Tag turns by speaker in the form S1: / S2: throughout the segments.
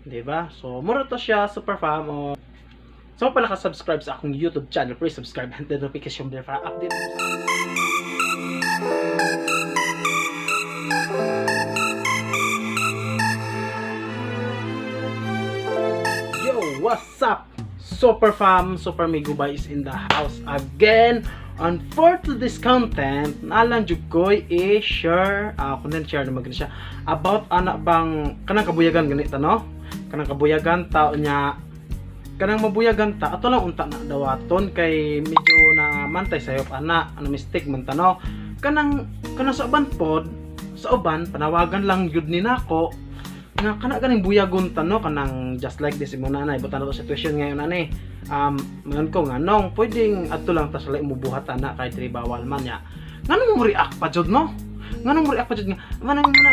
S1: Di ba? So mura to siya, super fam. O, so pala ka-subscribe sa akong YouTube channel, please subscribe and the notification bell para update mo sa. Yo, what's up? Super fam, Super Migubay is in the house again. And for today's content, nalang jud ko'y i-share, content share na maganda siya, about ana bang, kanang kabuyagan ganito, no? Kanang kabuyagan tao niya, kanang mabuyagan ta, ato lang unta na dawaton, kay medyo na mantay sayop ana, ano mistake man ta, no? Kanang sa uban pod, sa uban, panawagan lang yun ni nako, nga kana ganing buyagon ta, no, kanang just like this imo nanay butan na to situation ngayon ani mayon ko nga nong pwedeng adto lang ta sa laing mubuhat ana kay diri bawal man nya, nganong mo react pa jud, no? Nganong mo react pa jud nga manang na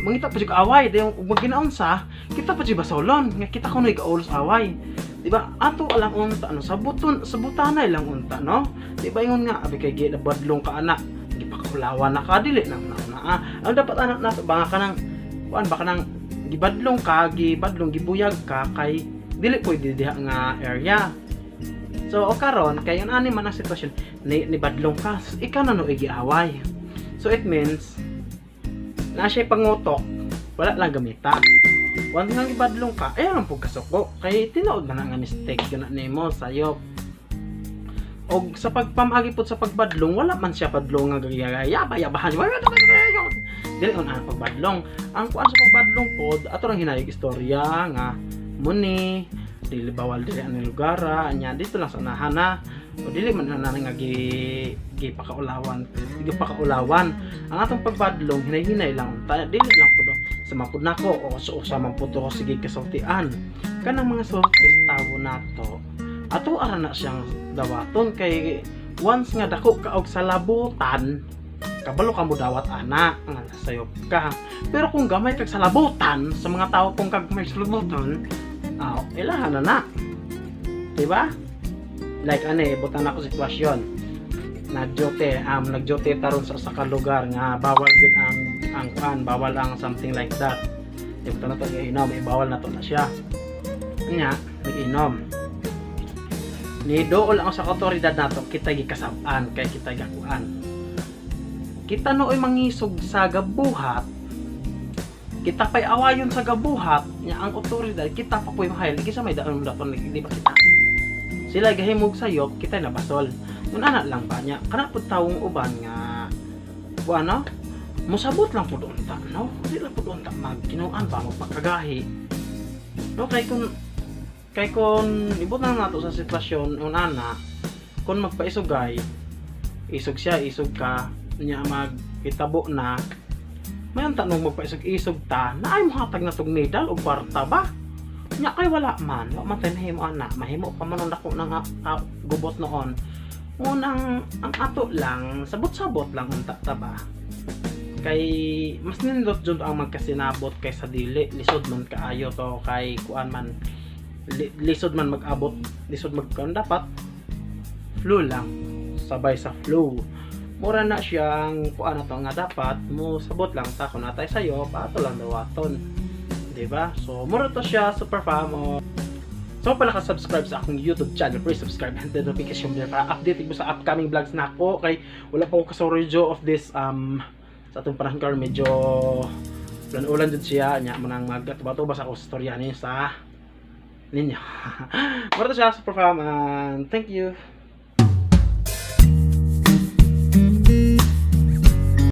S1: mangita pa jud away dayon ug maginaon sa kita pa jud basolon nga kita kuno igaulos away, di ba? Ato alang unta ano sabuton sabutanay lang unta, no? Di ba ingon nga abi kay gi badlong ka ana, gipakaulawan na ka, dili na na ah. Ang dapat anak nato ba nga kanang kuan ba, kanang gibadlong ka, gibadlong, gibuyag ka kay dili pwede diha nga area. So o karon kay ani man ang sitwasyon ni badlong ka, ikaw na no igiaway. So it means na siya pangutok, wala lang gamita. Once nga gibadlong ka, ay lang pud kasuko kay tinuod man nga mistake gana nimo sayop. Og sa pagpamagi pud sa pagbadlong, wala man siya padlong nga gagaya yabahan. Dili on ang pagbadlong. Ang kuan sa pagbadlong pod, ato lang hinayog istorya nga muni dili bawal dili ang lugar anya dito lang sa unahan na o dili man na nga gi gipakaulawan, gipakaulawan ang atong pagbadlong, hinay-hinay lang unta, dili lang pud sa mapud nako o sa usa man pud ko sige kasultian kanang mga sultis tawo nato, ato ara na siyang dawaton kay once nga dako ka og salabutan, kabalo ka mo dawat ana nga sayop ka. Pero kung gamay kag salabutan sa mga tao, kung kag may salabutan, ilahan na na, di ba? Like ani butan ako sitwasyon, nagjote taron sa usa ka lugar nga bawal gud ang kuan, bawal ang something like that. Di ba na to inom, eh, bawal na to na siya. Nya nag-inom ni dool ang sa otoridad nato, kita gikasab-an kay kita gakuan, kita nooy mangisog sa gabuhat, kita pa'y awayon sa gabuhat nya ang otoridad kita pa po'y mahayal sa may daan daton, di ba? Kita sila gahimog sayop, kita nabasol mun ana lang ba nya kana pud tawong uban nga kuan, no? Musabot lang pud unta, no? Di lang pud unta magkinuan ba, magpakagahi, no? Kay kung ibot na nato sa sitwasyon un ana, kung magpaisugay isog siya, isog ka nya, magkitabo na may ang tanong, magpaisog-isog ta na ay mohatag na tog medal og kwarta ba nya, kay wala man, wa man tay mahimo ana, mahimo pa man ang dako ng gubot noon. Unang ang ato lang, sabot-sabot lang unta ta ba, kay mas nindot jud ang magkasinabot kaysa dili. Lisod man kaayo to kay kuan man, lisod man mag-abot, lisod magkuan. Dapat flow lang, sabay sa flow. Mura na siyang kuan na to nga dapat mo sabot lang ta kung natay sayo pato lang dawaton, di ba? So mura to siya, super fam. O, so pala ka-subscribe sa akong YouTube channel, please subscribe and the notification bell para update mo sa upcoming vlogs nako kay wala pa ko kasuryo of this sa atong panahon karon, medyo ulan-ulan jud siya nya mo nang magatuba-tuba sa ako istorya ni sa ninyo. Mura to siya, super fam, and thank you.